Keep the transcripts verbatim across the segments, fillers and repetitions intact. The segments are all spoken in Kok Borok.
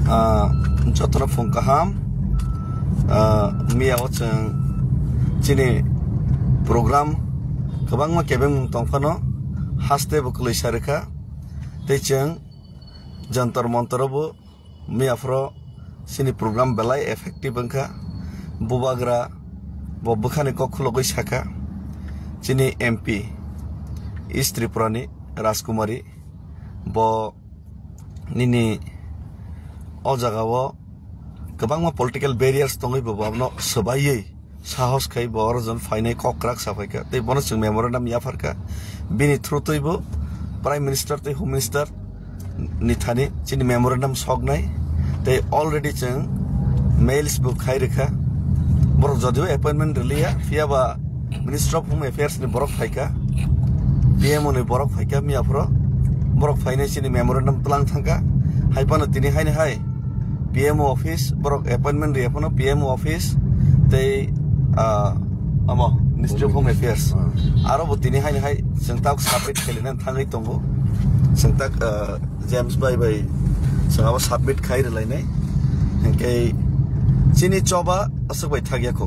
Ah, jotono phung kaham. Ah, miya o chwng chini program kwbangma kebengmung tongphano haste bo kwlwi sa rwkha. Tei chwng Jantar Mantar o bo miya phoro chini program belai effective wngkha. Bubagra bo bwkhani kok khulogwi sakha, chini M P East Tripura ni Rajkumari bo nini o jaga o kwbangma political barriers tongwi bo abono swbaiwi sahos khai bo oro jon phainai kok kwrak sa phaikha tei bono chwng memorandum yapharkha. Bini through twi bo Prime Minister tei Home Minister ni thani chini memorandum soknai tei already chwng mails bo khai rwkha. Borok jodio appointment rwliya, phiya ba Minister of Home Affairs ni borok phaikha, P M O ni borok phaikha miya phoro. Borok phainai chini memorandum tlang thangkha. Hai phano tini haini hai P M O office, borok appointment riya phano P M O office tei, ah, amo Ministry of Home Affairs. Hmm. Aro bo tini haini hai chwng tak submit khailina thangwi tongo. Chwng tak, ah, James bai bai chwng abo submit khai rwlainai. Hinkhe chini choba aswk bai thakya kho.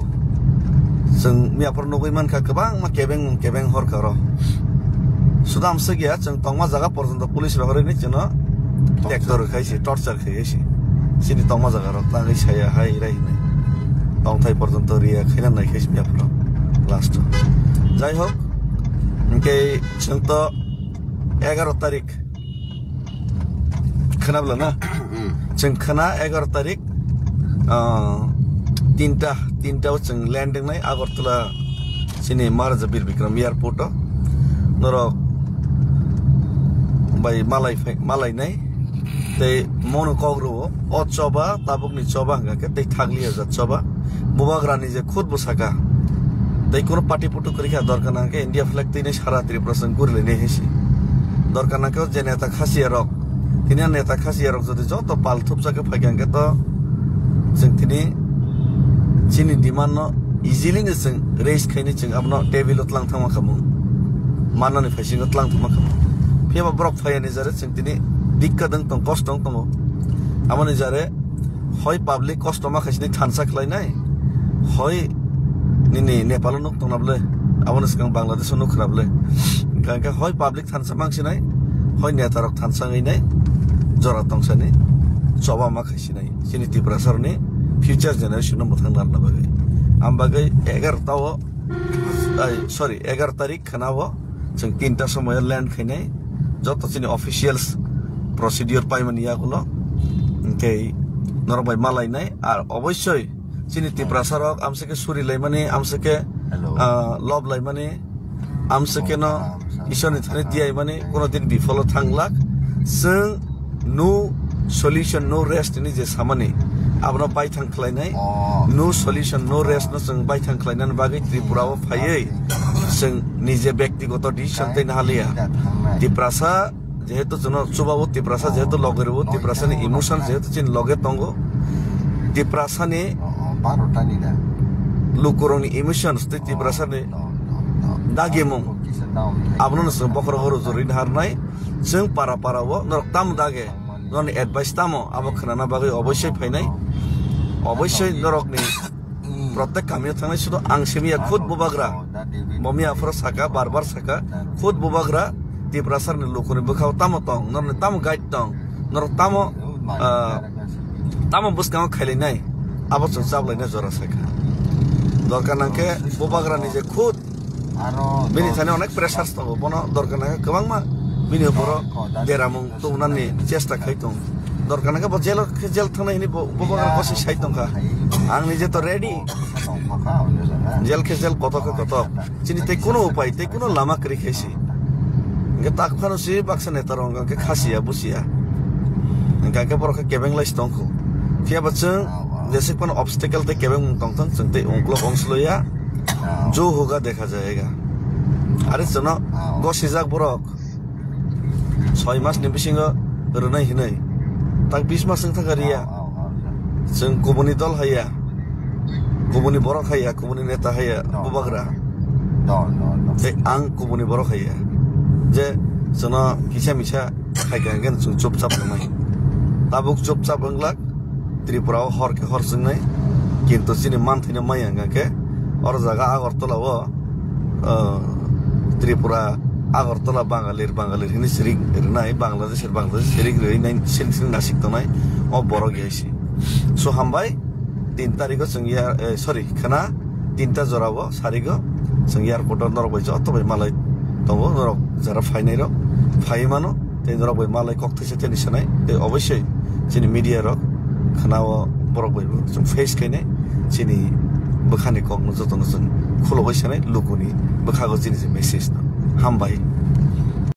Chwng miya phoro nugwi mankha kwbangma kebeng kebeng hor kha oro. Sudam swkya chwng tongma jaga porjonto police rok horwi ni chwngno tractor khai se, torture khai se. Chini tongma jaga rok tangwi saya hai rai hinwi. Tongthai porjonto riya khaina nai khai se miya phoro last o. Jai hok, hinkhe chwng to egaro tarik. Khwnabla na? Hmm. Chwng khwna egaro tarik, ah, tinta, tinta o chwng landing nai Agartala chini Maharaja Bir Bikram airport o. Norok bai malai phai, malai nai. Tei mono kok rwo, o choba, tabukni choba hwnkha khe tei thakliya jat choba. Bubagrani je khud bo saka. Tei kuno party putu kwrwi kha dorkar nang khe India flag twi nai sara Tripura chwng guri lai nai hai se. Dorkar nang khe o je neta khasiya rok, tini a neta khasiya rok jodi joto pal thupjak khe phai kha hwnkhe to chwng tini chini demand no easily no chwng raise khaini chwng abono table o tlang thangma khamung. Mannani phaisingo tlang thangma khamung. Phiya ba borok phaiya ni jare chwng tini dikka dwng tong, kosto wng tongo. Aboni jare hoi public kosto ma khaisini thansa khlainai, hoi nini Nepal o nuk tongna bwle, aboni swkang Bangladesh o nuk khna bwle. Hwnkha hoi public thansa mangsinai, hoi neta rok thansa wngwi nai, jora tongsani choba ma khaisinai. Chini Tiprasa rokni future generation no mwthang narwkna bagwi. Am bagwi egarota o, ai, sorry, egar tarik khana o chwng tinta somoyo land khainai, joto chini officials procedure paimani yagulo, hinkhe norok bai malainai, ar obossoi chini Tiprasa rok amsike suri laimani, amsike, Hello. Ah, lob laimani, amsike no Isor ni thani diyaimani, kono din bifolo thanglak, chwng no solution, no rest ni je samani, abono baithang khlainai, Oh. No solution, no rest no chwng baithang khlainani bagwi Tripura o phaiwi chwng nije bektigoto decision tei nahaliya. Tiprasa jehetu chwngno chubao Tiprasa, jehetu loge rwo Tiprasa ni emotion jehetu chini loge tongo, Tiprasa ni lukurokni emotions tei Tiprasa ni dagimung abono chwng bokhorok rwjorwi naharnai. Chwng para para o norok tamo dage, norokni advice tamo abo khwnana bagwi obossoi phainai. Obossoi norokni protek kamio thangnai sudo ang simiya khud bubagra. Bo miya aphuru saka, bar bar saka, khud bubagra Tiprasa ni lukuni bwkhao tamo tong, norokni tamo guide tong, norok tamo, ah, tamo bwskango khailainai, abo chwng chaplainai jora saka. Dorkar nangkhe bubagra ni je khud Bini thani onek pressures tongo, bono dorkar nangkhe kwbangma bini uporo deramung tubunani chesta khai tong. Dorkar nangkhe bo jail khe jail thangnai hini bo, bo bagwi kosi sai tongkha. Ang nije to ready. Jail khe jail, kotor khe kotor. Chini tei kuno upai, tei kuno lama kwrwi khe si. Hwnkhe tak phano si baksa neta rok hwnkhe khasiya, busiya. Hwnkhe borok khe kebeng lai si tongkhu. Phiya ba chwng jeswk phano obstacle tei kebeng tongthang, chwng tei ungkulok ongsloya. Jo hoga dekha jayega. Are chwngno gosijak borok soi mas ni bisingo rwnai hinwi. Tak bis mas wng thangkha riya. Chwng kubuni dol haiya, kubuni borok haiya, kubuni neta haiya, bubagra. Tei ang kubuni borok haiya. Je chwngno kisa misa khaikha hwnkhe chwng chupchap wngnai. Tabuk chupchap wnglak. Tripura o hor khe hor chwngnai, kintu chini manthai no maya wngkha khe oro jaga Agartala o, ah, Tripura Agartala Bangalir Bangalir hini sirik rwnai, Bangladesh er Bangladesh sirik rwnai, sirik sirik nasik tongnai o borok yaisi. So hambai, tin tarikh o chwng ya, eh, sorry, khna tinta jora o sarigo chwng airport o norok bai joto bai malai tongo, norok jara phainai rok phai mano, tei norok bai malai kok thaisa teni sanai, tei obosoi chini media rok khna o borok bai bo chwng face khainai, chini bwkhani kok no joto no chwng khulogoi sanai, lukuni bwkhago chini je message no. Hambai.